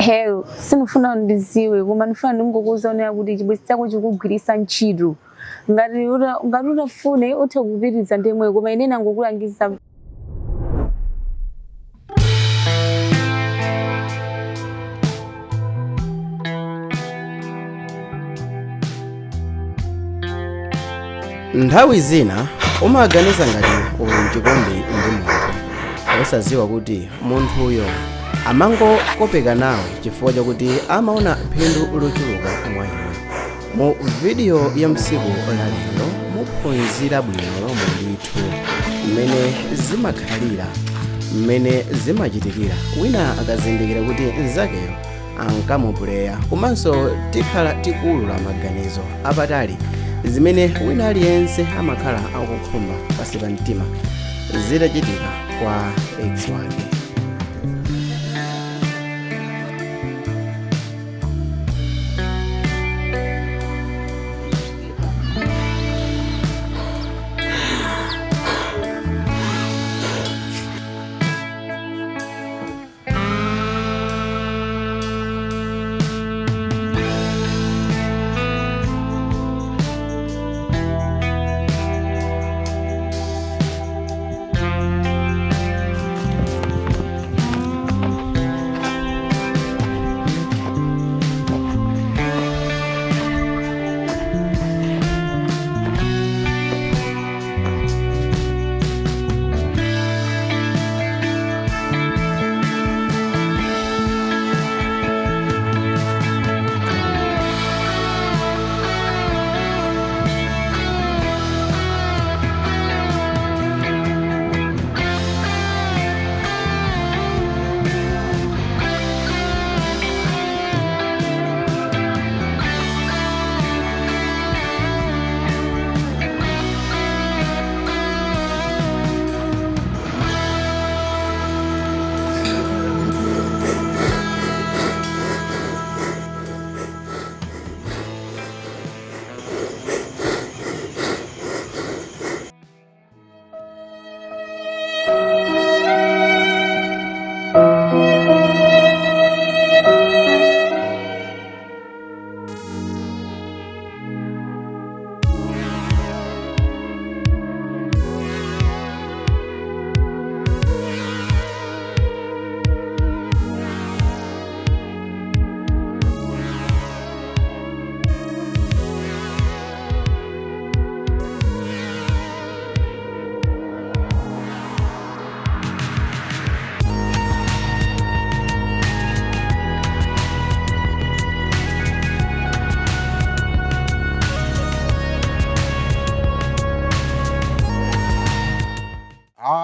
Hell, sindifuna ndiziwe koma ndifuna ndingokuuza onera kuti chibwenzi chako chikugwirisa ntchito. Ngati utafune utha kupitiriza ndemwe koma ine nangokulangiza. Nthawi zina umaganiza ngati uli mchikondi ndi munthu, osadziwa kuti munthuyo amangokopeka nawe chifukwa chakuti amaona phindu lochuluka mwa iwe. Mu vidiyo ya msiku la lero muphunzira bwino lomwe ndithu mmene zimakhalira, mmene zimachitikira wina akazindikira kuti mnzakeyo ankamupuleya, komanso tikhala tikuwulula maganizo apatali zimene wina aliyense amakhala akukhumba pansi pa mtima zitachitika kwa ex wake.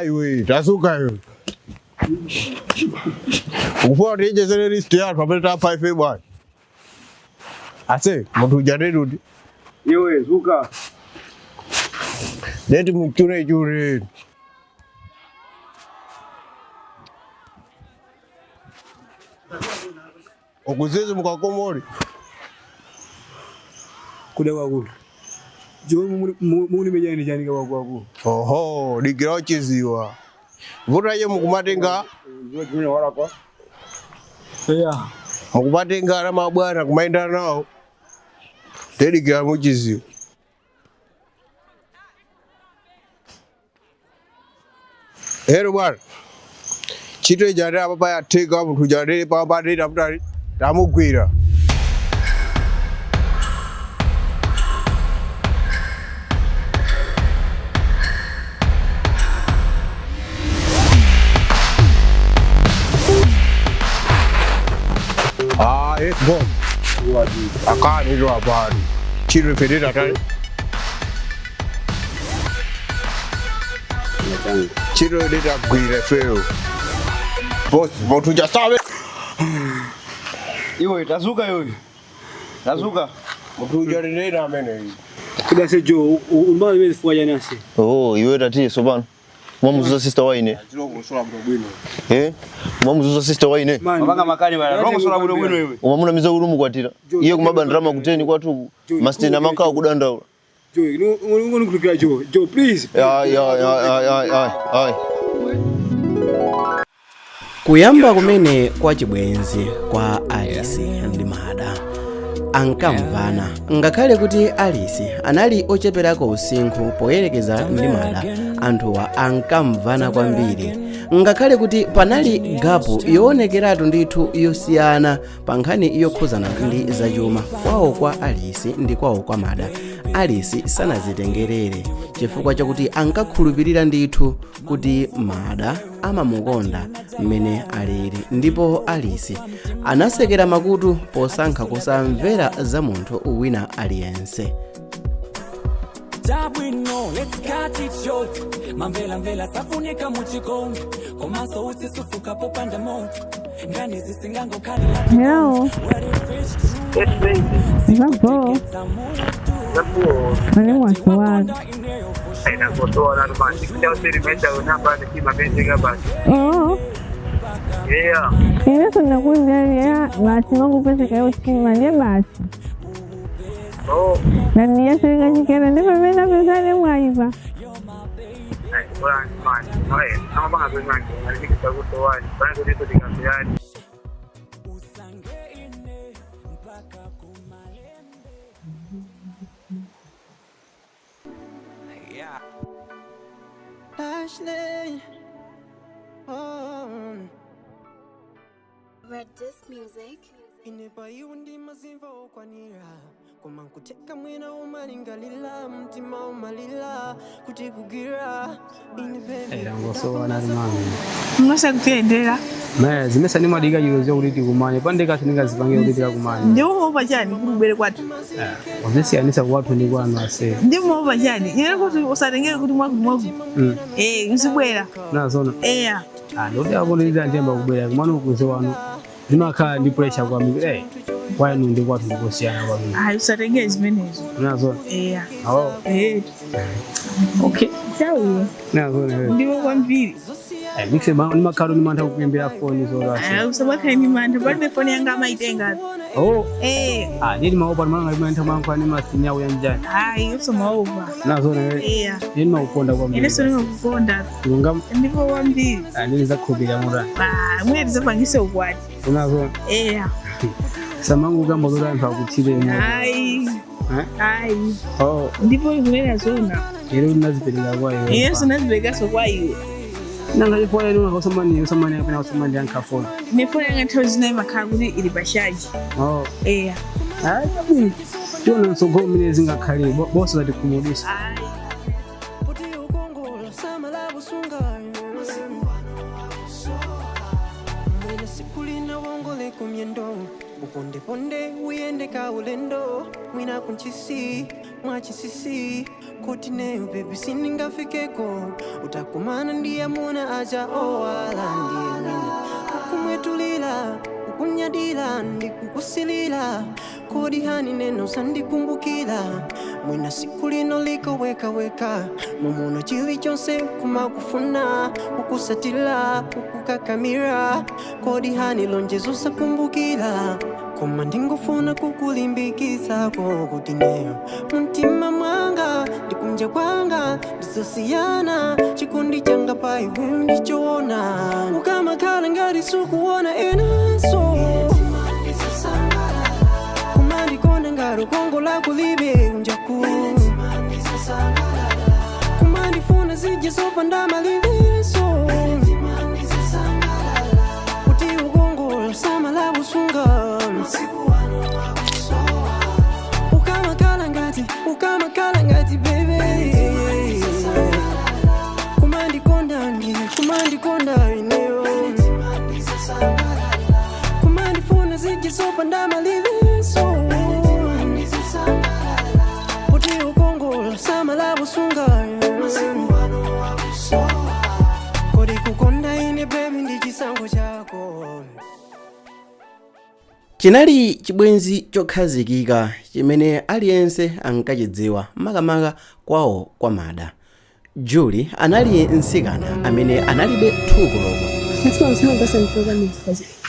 Iwe tasuka iwe. Ukufuna tiyenjezere list yathu pamene tapha ife bwana. Ase munthu uja ndetuti Iwe zuka. Ndeti muchure chure. Ukuzizi mukakomori. Kuda kwakulu. Jiwe muni mejani jani kwa kwakulu. Oho, dikira uchiziwa. Vuta mukumatenga Yeah. mukumatenga ana mabwana kumaenda nawo. Tedikira muchiziwa. Hero bwana. Chito jare apa payatheka munthu jare pampadera mutali tamugwira. Ah, yes, boss. Akani ndo habari. Chiro federa tali. Chiro deta gwira feo. Boss, munthu jasabe. Iwe tazuka iwe. Tazuka. Munthu jarira amene. Kuda se jo umbana mimi fuwa jani ase. Oh, iwe tatiye sopano. Mwamuzuza sister waine. Eh? Mwamuzuza sister waine. Mapanga makani bana. Rongo sola bwino bwino iwe. Umamunamiza kuti umukwatira. Iye kumabandira makuteni kwathu. Masitena makhawa kudandaula. Jo, ngoni kulikira Jo. Jo, please. Ai ai ai ai ai ai. Kuyamba kumene kwa chibwenzi kwa Alice ndi Mada ankamvana, ngakhale kuti Alice anali ocheperako usinkhu poyerekeza ndi Mada. Anthuwa ankamvana kwambiri ngakhale kuti panali gapu yoonekeratu ndithu yosiyana pa nkhani yokhuzana ndi zachuma kwawo kwa Alice ndi kwawo kwa Mada. Alice sanazitengerere chifukwa chakuti ankakhulupirira ndithu kuti Mada amamukonda mmene alili, ndipo Alice anasekera makutu posankha kusamvera za munthu wina aliyense. Chabwino, let's cut it short. Mamvela mvela safunika muchikondi, komanso usisufuka popanda moto. Ngani zisingangokhalira. Hello. Zabo. Mane wasiwasi. Oh. Ine sinakuzalia basi mangupeseka yochima ndiye basi. Naniyasereka chikera ndi pamene apesane mwaipa. Ashley, oh. Red Disc Music. Ine paiwo ndi mazimva okwanira, koma nkuteka mwina umalingalila mtima umalila kuti kugira ine baby. Era mami. Munosakutiyendera. Maya zimesa nimadika chilo kuti tikumane pandeka sindingazipange kuti tikakumane. Ndimuopa chani kuti ubwere kwathu? Uzisiyanisa kwathu ndi kwanu ase. Ndimuopa chani? Ine kuti usatengere kuti mwaku mwaku. Uzibwera. Nazona. Eya. Ah, ndoti akulira ndiyamba kubwera kumano ukuze wanu. Zimakhala ndi pressure kwambiri. Kwanu ndi kwathu ndikosiyana kwambiri. Ayi, usatengere zimenezo. Nazona. Eya. Awo. Okay. Chawiwe. Nazona. Ndiwo kwambiri. Mixe ndimakhala ndimantha kukuimbira foni zolasi. Ayi, usabakhale ndi mantha, palibe foni yanga amaitenga. Oh. Eh. Ah, ndili maopa ndimanga ndimantha mwankho ndi masini yawo yanjani. Ayi, usamaopa. Nazona. Eya. Ndili makukonda kwambiri. Ine sindikukonda. Lunga Ndipo kwambiri. ndili zakhupira mura. Ah, mwina tizapangise ukwati. Nazona. Eya. Samangu kamba zoti anthu akuthire mo. Ayi. Ayi. Oh, Ndipo ikunena zona. ero ndinazipereka kwa iwe. Ine sinaziperekanso kwa iwe. Nanga ifona ino usamani usamani apena usamani yankafona. Ine foni yanga nthawi zina imakhala kuti ili pashaji. Oh. Eya. Hayi, tiona msogolo mine zingakhale bose zatikhumudwisa. Ayi. Kuti ukongola samala busunga mwene sikulina wongole kumyendo upondeponde uyende kaulendo mwina kunchisi mwachisisi kuti neyo bebi siningafikeko utakumana ndiye muna aja owala ndiye mwina kukumwetulila kukunyadila ndikukusilila kodi hani neno sandikumbukila mwina siku lino liko wekaweka mumuno chili chonse kumakufuna kukusatila kukukakamira kodi hani lonjezo sakumbukila koma ndingofuna kukulimbikisako kuti neyo mumtima mwanga ndikunja kwanga ndizosiyana chikundi changa pa iwe ndichoona ukamakhala ngati sukuona enanso kumandikonda ngati ukongola kulibe kunjaku kumandifuna zija zopanda maliviso kuti ukongola samala kusunga ukamakhala ngati ukamakhala ngati bebe kumandikonda ndiye kumandikonda ineyo kumandifuna zija zopanda maliviso kuti ukongola samala kusunga kodi kukonda ine bebi ndi chisankho chako. Chinali chibwenzi chokhazikika chimene aliyense ankachidziwa makamaka kwawo kwa Mada. Julie anali mtsikana amene analibe thukuloko.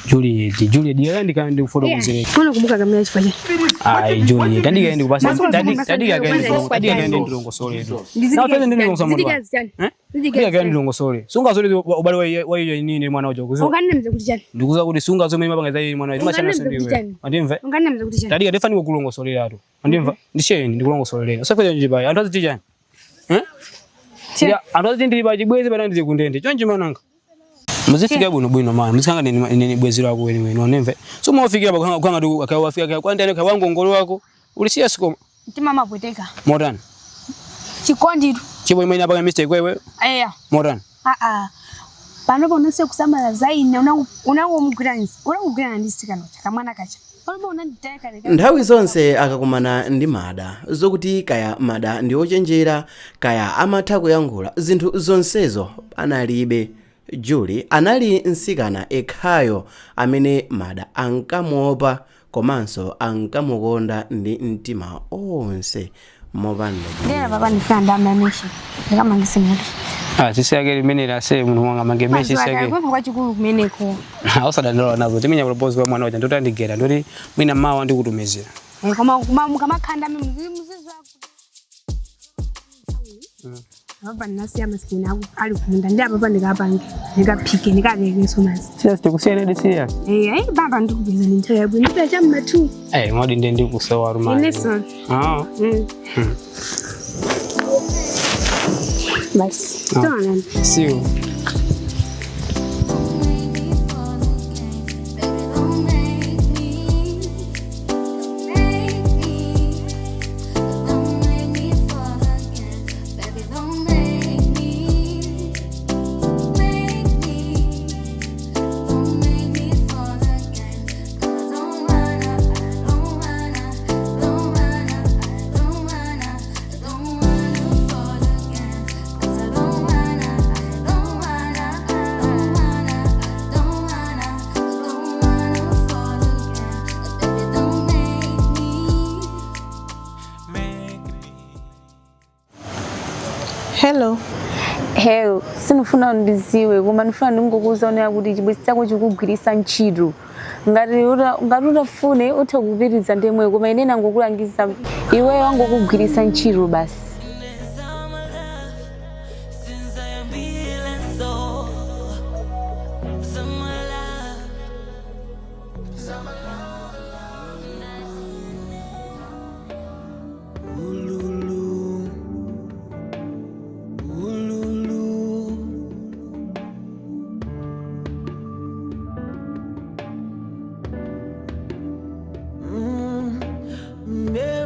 Juliet, Juliet, yeye ndika ndikufotokozere. Mbona kumbuka kamera chifanya? Ai Juliet, tandika ndikupasa tandika tandika ndilongosole tu. Na fanya ndini ndilongosole. Eh? Tandika ndilongosole. Sunga zole ubale wa hiyo nini mwana ujo kuzo. Ungannemze kuti chani? Ndikuza kuti sunga zomwe mapanga za mwana ujo machana Ungannemze kuti sindiwe. chani? Andimve? Ungannemze kuti chani? Tandika ndifani kukulongosolera tu. Andimva? Ndisheni ndikulongosolera. Usafanya njiba. Anthu aziti chani? Eh? Ya, anthu aziti ndili pa chibwezi pana ndili kundende. Chonchi mananga. Muzifika bwino bwino mana muzikanga nini bwezi lako weni weni onemve so mwafikia pa kwanga ndu akawafika kwa ndani kwa ngongolo wako ulisiya siko Mtima mapweteka. motani Chikondi tu. chibo imene apanga mistake wewe Eya. motani Ah ah. Panopo unonse kusamala zaine unangomugwira nzi. Unangogwira ndi sikano kamwana kacha. Panopo unanditeka leka. Nthawi zonse akakumana ndi Mada, zokuti kaya Mada ndi ochenjera, kaya amatha kuyankhula, zinthu zonsezo analibe. Julie anali mtsikana ekhayo amene Mada ankamuopa komanso ankamukonda ndi mtima onse mopanda Ndera papa ndifuna ndamamishe. Ndikamangise mutu. Ah, sisi yake limene la se munthu wanga mange meshi sisi yake Kwa chikulu kumeneko. Osadandaula nazo timenya propose kwa mwana uja ndoti andigera ndoti mwina mawa ndikutumizira. Eh, koma mukamakanda muzizwa. Papa ndinasiya masikini aku ali kumunda ndi apapa ndikapange ndikaphike ndikabekenso mazi. Serious tikusiyana ndi serious. Eh, ayi baba ndikupeza ni nthawi yabwino ndipita cha mmatu. Eh, ngodi ndiye ndikusowa rumani. Ineso. Ah. Basi. Ah. Tonani. See you. Hello. Hell, sinofuna undiziwe koma ndifuna ndingokuwuza onera kuti chibwezi chako chikugwirisa ntchito. Ngati utafune utha kupitiriza ndemweyo koma ine nangokulangiza iweyo wangokugwirisa ntchito basi.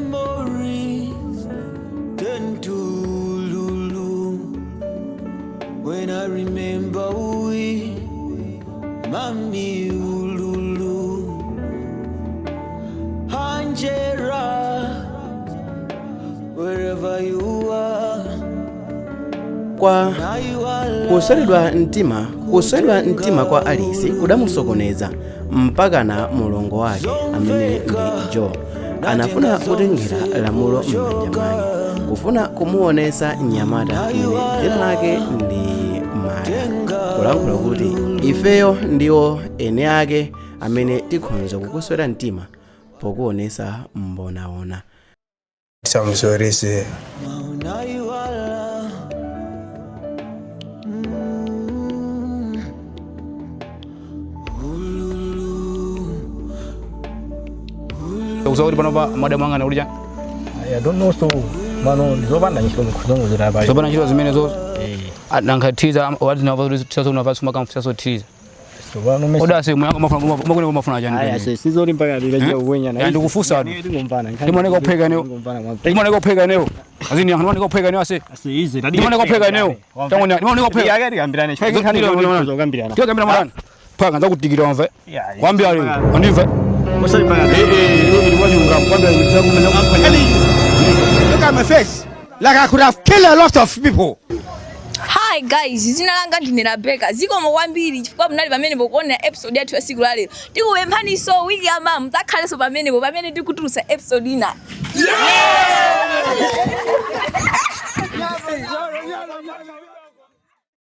Memories turn to Lulu when I remember we, Mami Ululu, Angela, wherever you are. Kwa kuswedwa mtima kwa Alice kudamusokoneza mpakana mulongo wake amene ndi Joe anafuna kutengera lamulo m'manja mwake kufuna kumuonesa mnyamata amene dzina lake ndi Mada, kulankhula kuti ifeyo ndiwo ene ake amene tikhonza kukuswera mtima pokuonesa mbonaona. Samsorese. Unaiwala. Kuza kuti panopa madamu anga nakuti chani? I don't know, so mano ndizopanda ntchito mukuzongozera pali. Zopanda ntchito zimenezo. Nankhathiza wati navaso unavaso makamfusaso thiza. Odase mwangu mafuna makune mafuna chani? Aya se sizoli mpaka lila uwenya na. Ya ndikufusa tu. Ndingomvana. Ndimoneka kupheka neo. Ndimoneka kupheka neo. Azini ndimoneka kupheka neo ase. Asiize. Ndimoneka kupheka neo. Tangu ndimoneka kupheka. Yake ndikambirane. Ndikambirana. Ndikambirana mwana. Phaka nzakutikira wamve. Kwambia leo. Andimve. Osali mpaka. Eh eh, iwe ndiwajunga kwambia Look at my face. Like I could have killed a lot of people. Hi guys, dzina langa ndine Rebecca. Zikomo kwambiri chifukwa munali pamene pokuonera episode yathu ya siku la lero. Tikupemphaninso wiki yamawa mudzakhalenso pamenepo pamene tikutulutsa episode ina. Yeah!